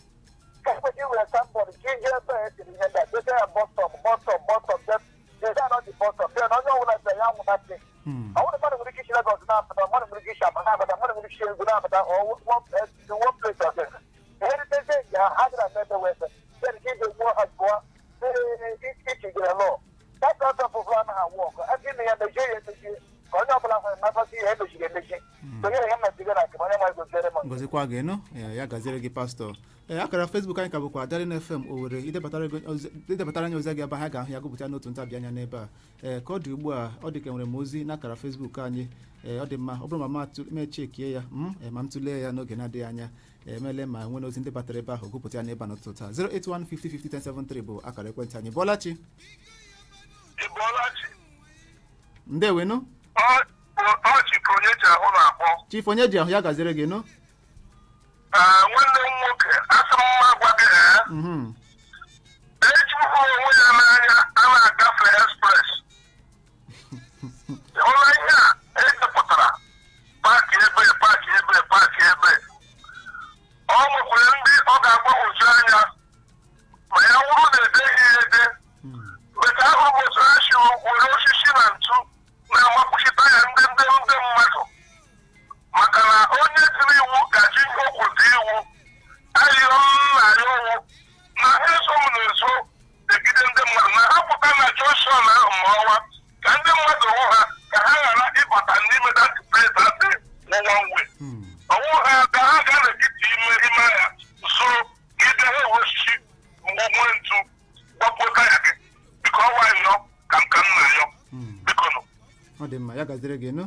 S4: ka ekwesị iwere signboard ka iji ebe a esiri ihe ndị a dote ya, bus stop, bus stop, bus stop, then they are not the bus stop. Then onye ọbụla bịara ya nwụta place. Ọ bụrụ mmadụ nwere ike isi Lagos na-apụta, mmadụ nwere ike isi Aba na-abata, mmadụ nwere ike isi Enugu na-abata, or one place or the other. Ihe rutezi ya, ha gara ebe wee ebe then ka iji gbuo ha gụọ ichigere law that kind of people anaghị awụ ọgụ asị na ya mejie ya emejie, ka onye ọbụla nwere mmasị ihe emechiri emechi sonye ihe mmezigo na nke onye ma goziere m.
S1: Ngọzikwa gị nụ. Ee, ya gaziere gị, pastọ. Ee, akara Facebook anyị ka bụkwa Darling FM Owerri. Idebatara anyị ozi gị ebe ha ga-ahụ ya, gụpụta n'otu ntabi anya n'ebe a. Ee, ka ọ dị ugbu a, ọ dị ka enwere m ozi n'akara Facebook anyị. Ee, ọ dị mma, ọ bụrụ ma m echekie ya ma m tụlee ya n'oge na-adịghị anya, emele ma nwere ozi ndị batara ebe ahụ, gụpụta ya n'ebe a n'ụtụtụ taa. 08150501073 bụ akara ekwentị anyị. Bọlachi.
S4: Ịbọọlachi.
S1: Ndewenu.
S4: Ọchị ka onye ji ahụ na-akpọ.
S1: Chief onye ji ahụ, ya gaziere gị nụ.
S4: Ee, nwanne m nwoke, asị m mma gwa gị, ee, ejikwa onwe ya n'anya a na-agafe express. Hụla ihe a edepụtara, park ebe, park ebe, park ebe, ọ nwekwara ndị ọ ga-agbagwoju anya ma ya wụrụ na edeghị ya ede. Beta ahụrụ m otu ha si were osisi na ntu na-amapụchi taya ndị mmadụ, maka na onye tiri iwu gaji ihe o kwuru dị iwu arịọ m na-arịọ ọnwụ na ha eso m na-eso megide ndị mmadụ na ha pụta na junction ahụ ma ọwa ka ndị mmadụ hụ ha, ka ha ghara ịbata n'ime that place asị one way ọwụ ha ka ha gaa n'etiti ime ime ahịa zụrụ ide ha ewe osisi mgbe nwee ntu gbapụ taya gị. Biko, ọwa yọ ka m na-ayọ, biko nụ.
S1: Ọ dị mma, ya gaziere gị nụ.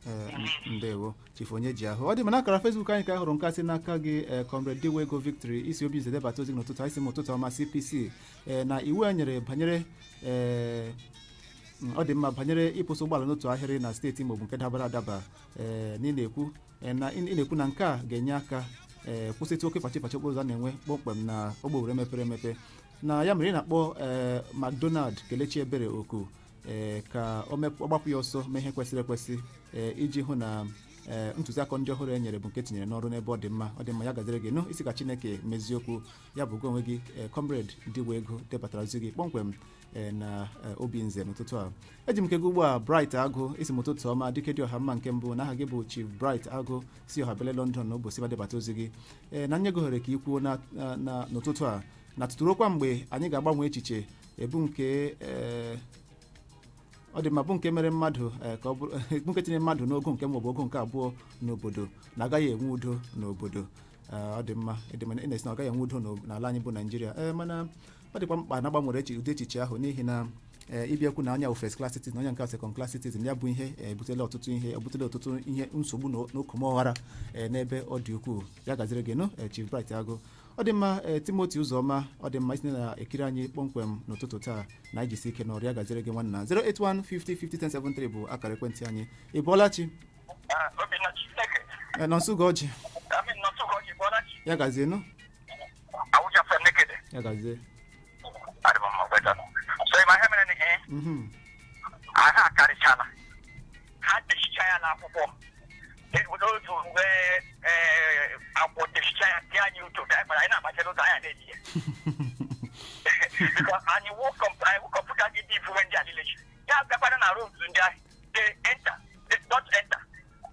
S1: Ee, ndewo, Chief onye ji ahụ. Ọ dị mma, n'akara Facebook anyị ka hụrụ nkasị n'aka gị. Ee, Comrade Diwego Victory isi obi nze debata ozi n'ụtụtụ anyị, sị m ụtụtụ ọma CPC. Ee, na iwu e nyere banyere, ee, ọ dị mma, banyere ịkwụsị ụgbọala n'otu ahịrị na steeti Imo bụ nke dabara adaba. Ee, na ị na-ekwu, ee, na ị na-ekwu na nke a ga-enye aka, ee, kwụsịtụ oke fachi fachi okporo ụzọ a na-enwe kpọmkwem na ogbe Owerri mepere emepe. Na ya mere ị na-akpọ, ee, McDonald Kelechi Ebere oku, ee, ka o ọ gbapụ ya ọsọ mee ihe kwesịrị ekwesị, ee, iji hụ na, ee, ntụziaka ndị ọhụrụ e nyere bụ nke tinyere n'ọrụ n'ebe ọ dị mma. Ọ dị mma, ya gaziri gị nụ. Isi ka Chineke mezie okwu ya bụ gị onwe gị. Ee, Comrade Diwe Ego debatara ozi gị kpọmkwem, ee, na, ee, obi nze n'ụtụtụ a. Eji m nke gị ugbu a, Bright Agụ, isi m ụtụtụ ọma, dike dị ọha mma nke mbụ, na aha gị bụ Chief Bright Agụ si Ọhabele London na ụbọchị debata ozi gị. Ee, na nye gị ohere ka ị kwuo na n'ụtụtụ a na tụtụrụkwa mgbe anyị ga-agbanwe echiche ebu nke, ee, ọ dị mma, bụ nke mere mmadụ, ee, ka ọ bụrụ bụ nke tinye mmadụ n'ogo nke maọbụ ogo nke abụọ n'obodo na agaghị enwe udo n'obodo. Ee, ọ dị mma, ịdị mma, ị na-esi na ọ gaghị enwe udo n'ala anyị bụ Naijiria. Ee, mana ọ dịkwa mkpa na agbanwere ụdị echiche ahụ, n'ihi na, ee, ịbịakwu na anya wụ first class citizen, onye nke a second class citizen, ya bụ ihe ebutela ọtụtụ ihe, ebutela ọtụtụ ihe nsogbu na okomọghara, ee, n'ebe ọ dị ukwuu. Ya gaziri gị nụ, ee, Chief Bright Agụ. Ọ dị mma. Ee, Timothy Ụzọma, ọ dị mma, itinye na ekiri anyị kpọmkwem n'ụtụtụ taa na ijisi ike n'ọrụ. Ya gaziri gị, nwanna. 081 50 50 1073 bụ akara ekwentị anyị. Ị bọọla chi?
S4: Obinna Chineke.
S1: Ee, nọ nso gị ọjị.
S4: Amin.
S1: Ya gazie nụ.
S4: Awụja fm nekede.
S1: Ya gazie.
S4: Adị m mma gweta. So ịma ihe mere n'ihe aha akarịchala ha dechicha ya n'akwụkwọ n'otu mgbe akwụkwọ dechicha ya dị anyị ụtọ ka anyị kpara anyị na-agbacha n'ụzọ anyị na-eji ya because anyị wụ kọmputa gị dị ifuwe ndị a niile chi ya bịakwana na roads ndị ahụ they enter, they don't enter.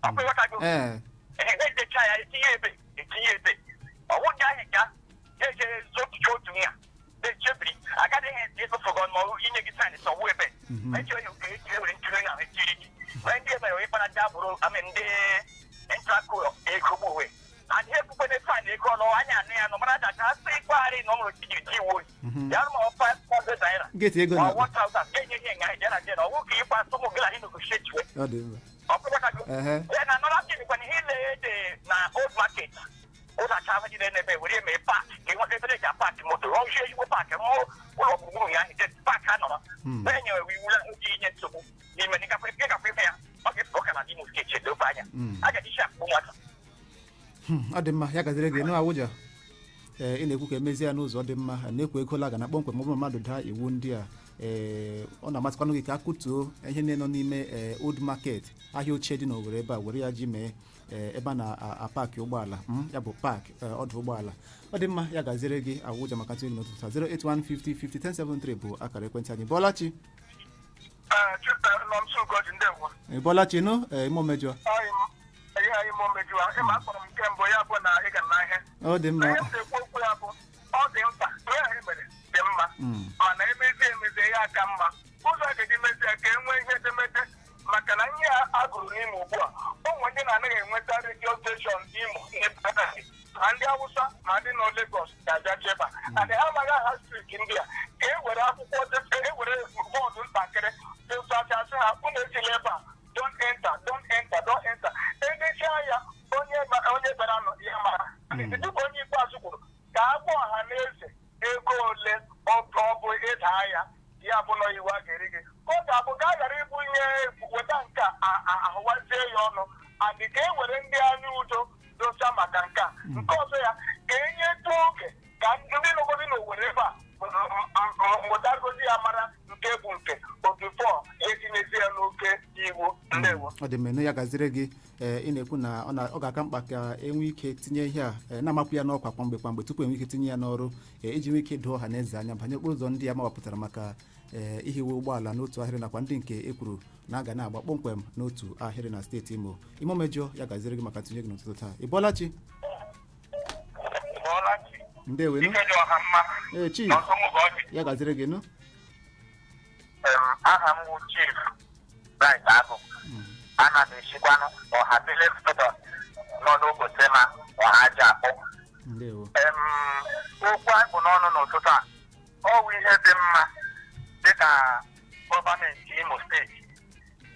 S4: Ọkwa ịghọtago?
S1: Ee.
S4: Edecha ya, etinye ebe etinye ebe ọwụ ndị ahụ ga eje zotucha otu ya echebiri agaghị ịtụfụgo ma ọ inye gị saịn sọwụ ebe eji onye nke eji ewere ntụrụ na etiri gị wee ndị ebere wee kpara ndị agbụrụ amị ndị ntrakụ ego gbuwe and ihe ekwukwe na faịn ego ọnụ anya anụ ya nọ mara dacha asị ịkpagharị na ọ mụrụ jiri ji iwu ya ma ọ 500 naira
S1: Geti ego
S4: ma
S1: na-
S4: 1000 ga-enye ihe nga ya na jena ọwụ ka ịkpa asọmụ gị na anyị negotiate wee
S1: Ọ dị mma.
S4: ọ bụrụ
S1: Ehe.
S4: ya na another thing kwana ihe ile ede na old market ụlọ acha ahụ dị n'ebe were eme park ka enweta ebe eji apaki moto rụọ ihe ezigbo park rụọ ụlọ gburugburu ya ahụ park ha nọrọ na-enyewe iwu na ndị inye nsogbu n'ime ịgakwa ife ya ọ ga-efu ụka na Imo steeti edobe anya a ga-ejichi akpụ nwata.
S1: Ọ dị mma, ya gaziri gị nụ, Awụja. Ee, ị na-ekwu ka emezie ya n'ụzọ dị mma na-ekwu ego laga na kpọmkwem ma ọ bụrụ na mmadụ daa iwu ndị a. Ee, ọ na-amasịkwanụ gị ka a kụtuo ihe ndị nọ n'ime ee old market, ahịa ochie dị n'Owerri ebe a, were ya ji mee ee ebe a na-apaki ụgbọala, ya bụ paakị ọdụ ụgbọala. Ọ dị mma, ya gaziere gị, Awụja, maka ntụnye gị n'ụtụtụ taa. 08150 50 1073 bụ akara ekwentị anyị. Bọlachi. Ee, Bọlachi nụ, ee, ime omejọ.
S4: Ihe anyị ma omejụa ịma akpọrọ m nke mbụ ya bụ na ịga n'ahịa.
S1: Ọ dị mma.
S4: Ihe m na-ekwu okwu ya bụ ọ dị mkpa ihe anyị mere dị mma, mana emezie emezie ya aka mma. Ụzọ a ga-eji mezie ka e nwee ihe edemede maka na ihe a gụrụ n'Imo ugbu a, ụmụ ndị na-anaghị enweta redio steshọn Imo ma ndị Awụsa ma ndị nọ Legọs ga-abịa cheba and ha amaghị aha steeti ndị a. Ka e were akwụkwọ, e were bọọdụ ntakịrị dosachasị ha, unu ejila ebe a, don't enter, don't enter, don't enter. Edechaa ya, onye onye bịara nọ ya mara. Dịka onye ikpeazụ kwuru, ka a gwa ọha na eze ego ole ọ bụ ịda ya, ya bụ na iwu a ga-eri gị ka ọ ga-abụ ka a ghara ịbụ ihe weta nke a ahụwazie ya ọnụ andị ka e were ndị anya udo dosa maka nke a. Nke ọzọ ya ka e nyetụ oge ka ndị nọgodi n'Owere ebe a mụtagozi ya mara nke bụ nke otufọ etinyezi ya n'oke iwu. Ndewo.
S1: Ọ dị mma, ya gaziri gị. Ee, ị na-ekwu na ọ ga-aka mkpa ka enwee ike tinye ihe a na-amapụ ya n'ọkwa kwamgbe kwamgbe tupu enwee ike tinye ya n'ọrụ, iji nwee ike doo ọha na eze anya banye okporo ụzọ ndị a mawapụtara maka ihiwe ụgbọala n'otu ahịrị nakwa ndị nke e kwuru na a ga na-agba kpọmkwem n'otu ahịrị na steeti Imo. Ime omejọ, ya gaziri gị maka tinye gị n'ụtụtụ taa. Ị bọọla chi? Ndewo nụ. Ee, chief, ya gaziri gị nụ.
S4: Aha m bụ Chief Bright Agụ. Ana m esikwanụ ọha Village nọ n'Obotema ọha ji akpọ.
S1: Ndewo.
S4: Okwu anyị bụ n'ọnụ n'ụtụtụ a, ọ bụ ihe dị mma dịka gọọmenti Imo steeti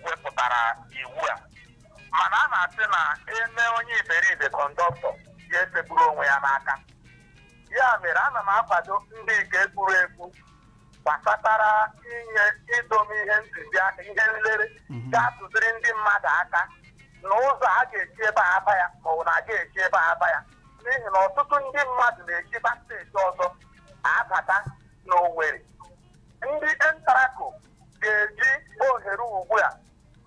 S4: wepụtara iwu a, mana a na-asị na eme onye iberibe kọndọktọ ya efegburu onwe ya n'aka. Ya mere ana m akwado ndị nke kwuru ekwu gbasatara inye idomi ihe ntụziaka, ihe nlere ga-atụziri ndị mmadụ aka na ụzọ a ga-esi ebe a aba ya ma ọ bụ na a ga-esi ebe a aba ya, n'ihi na ọtụtụ ndị mmadụ na-echikwa steeti ọzọ abata n'Owerri. Ndị ENTRACO ga-eji ohere ugbu a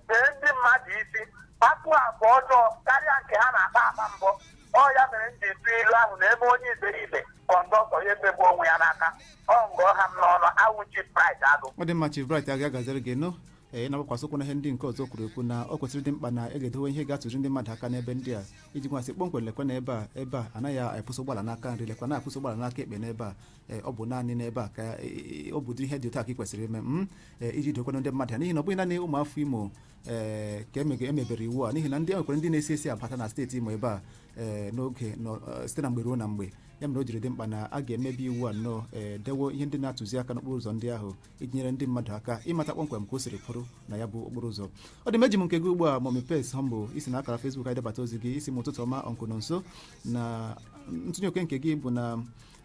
S4: tee ndị mmadụ isi kpapụ agwa ọjọọ karịa nke ha na-akpa akpa mbọ. Ọ ya mere m ji tụ ilu ahụ na ebe onye iberibe kọndọktọ ya emegbu onwe ya n'aka. Ọ ngọọ ha m n'ọnụ awụ Chief Bright Agụ.
S1: Ọ dị mma, Chief Bright aga gaziri gị nụ. Ee, na-agbakwasị ụkwụ na ihe ndị nke ọzọ kwuru ekwu na ọ kwesịrị dị mkpa na e ga-edowe ihe ga-atụzi ndị mmadụ aka n'ebe ndị a iji gwasị kpọmkwem lekwa na ebe a, ebe a anaghị akwụsị ụgbọala n'aka nri, lekwa na-akwụsị ụgbọala n'aka ekpe n'ebe a. Ee, ọ bụ naanị n'ebe a ka ọ bụ ụdị ihe dị otu a ka ị kwesịrị ime m iji dokwanụ ndị mmadụ ya, n'ihi na ọ bụghị naanị ụmụafọ Imo ee ka emebere iwu a, n'ihi na ndị nwekwara ndị na-esi esi abata na steeti Imo ebe a ee n'oge site na mgbe ruo na mgbe. Ya mere o jiri dị mkpa na a ga-emebi iwu a nnọọ, ee, dewo ihe ndị na-atụzi aka n'okporo ụzọ ndị ahụ iji nyere ndị mmadụ aka ịmata kpọmkwem ka o siri pụrụ na ya bụ okporo ụzọ. Ọ dị m eji m nke gị ugbu a, Mọmi Pes Humble, isi na akara Facebook anyị debata ozi gị, isi m ụtụtụ ọma ọnkụ nọ nso, na ntụnye oke nke gị bụ na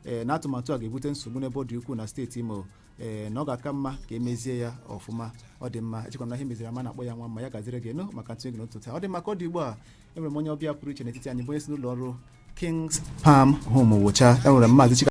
S1: ee na atụmatụ a ga-ebute nsogbu n'ebe ọ dị ukwuu na steeti Imo, ee, na ọ ga-aka mma ka emezie ya ọfụma. Ọ dị mma, echekwa na ihe meziri ama na-akpọ ya nwa mma. Ya gaziri gị nụ maka ntụnye gị n'ụtụtụ taa. Ọ dị mma, ka ọ dị ugbu a, enwere m onye ọbịa pụrụ iche n'etiti anyị bụ onye si n'ụlọ ọrụ Kings Palm Home wụcha. Enwere m Maazị Chika.